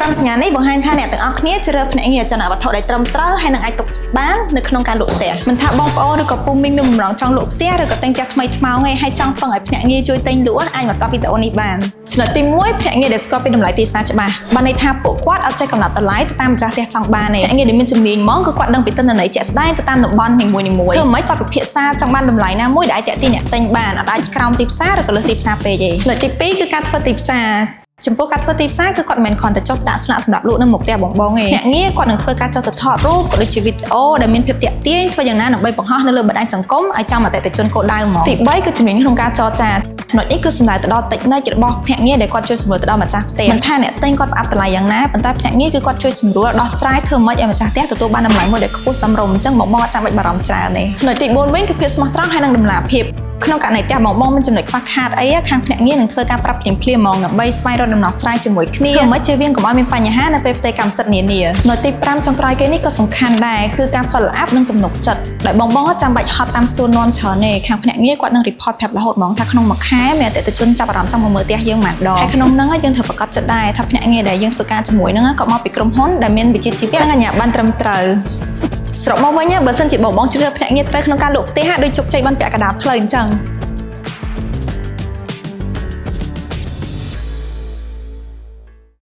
5សញ្ញានេះបង្ហាញថាអ្នកទាំងអស់គ្នាជ្រើសរើសភ្នាក់ងារអចលនវត្ថុដែលត្រឹមត្រូវហើយនឹងអាចទុកចិត្តបាននៅក្នុងការលក់ផ្ទះមិនថាបងប្អូនឬក៏ពូមីងមានបំណងចង់លក់ផ្ទះឬក៏ទិញផ្ទះថ្មីថ្មោងឯងហើយចង់ពឹងឲ្យភ្នាក់ងារជួយទិញលក់អាចមកស្ដាប់វីដេអូនេះបានចំណុចទី1ភ្នាក់ងារដែលស្គាល់ពីតម្លៃទីផ្សារច្បាស់បានន័យថាពួកគាត់អត់ចេះកំណត់តម្លៃទៅតាមម្ចាស់ផ្ទះចង់បានទេភ្នាក់ងារដែលមានជំនាញហ្មងគឺគាត់ដឹងពីទិន្នន័យជាក់ស្ដែងទៅតាមតំបន់នីមួយៗធ្វើម៉េចគាត់ពិភាក្សាចង់បានតម្លៃណាមួយដែលអាចទាក់ទាញអ្នកទិញបានអត់អាចក្រោមទីផ្សារឬក៏លើសទីផ្សារពេកទេចំណុចទី2គឺការធ្វើទីផ្សារចំពោះការធ្វើទីផ្សារគឺគាត់មិនមែនគ្រាន់តែចុះដាក់ស្លាកសម្រាប់លក់នៅមុខផ្ទះបងបងទេអ្នកងារគាត់នឹងធ្វើការចុះទៅថតរូបក៏ដូចជាវីដេអូដែលមានភាពទាក់ទាញធ្វើយ៉ាងណាដើម្បីបង្ហោះនៅលើបណ្ដាញសង្គមឲ្យចំអតិថិជនគោលដៅហ្មងទី3គឺជំនាញក្នុងការចរចាចំណុចនេះគឺសំដៅទៅដល់ technique របស់ភ្នាក់ងារដែលគាត់ជួយសម្រួលទៅដល់ម្ចាស់ផ្ទះមិនថាអ្នកទិញគាត់ផ្អាប់តម្លៃយ៉ាងណាប៉ុន្តែភ្នាក់ងារគឺគាត់ជួយសម្រួលដោះស្រាយធ្វើម៉េចឲ្យម្ចាស់ផ្ទះទទួលបានតម្លៃមួយដែលខ្ពស់សមរម្យអញ្ចឹងបងបងអត់ចាំបាច់បារម្ភច្រើនទេចំណុចទី4វិញគឺភាពស្មោះត្រង់ហើយនិងតម្លាភាពក្នុងករណីផ្ទះបងបងមានចំណុចខ្វះខាតអីខាងភ្នាក់ងារនឹងធ្វើការប្រាប់ភ្លាមភ្លាមហ្មងដើម្បីស្វែងរកដំណោះស្រាយជាមួយគ្នាធ្វើម៉េចជៀសវាងកុំឲ្យមានបញ្ហានៅពេលផ្ទេរកម្មសិទ្ធិនានាចំណុចទី5ចុងក្រោយគេនេះក៏សំខាន់ដែរគឺការ follow up និងទំនុកចិត្តដោយបងបងចាំបាច់ហត់តាមសួរនាំច្រើនទេខាងភ្នាក់ងារគាត់នឹង report ប្រាប់រហូតហ្មងថាក្នុងមួយខែមានអតិថិជនចាប់អារម្មណ៍ចង់មកមើលផ្ទះយើងប៉ុន្មានដងហើយក្នុងហ្នឹងយើងត្រូវប្រាកដចិត្តដែរថាភ្នាក់ងារដែលយើងធ្វើការជាមួយហ្នឹងក៏មកពីក្រុមហ៊ុនដែលមានវិជ្ជាជីវៈនិងអាជ្ញាប័ណ្ណត្រឹមត្រូវសរុបមកវិញបើសិនជាបងបងជ្រើសរើសភ្នាក់ងារត្រូវក្នុងការលក់ផ្ទះដូចជោគជ័យបានពាក់កណ្ដាលផ្លូវអញ្ចឹង។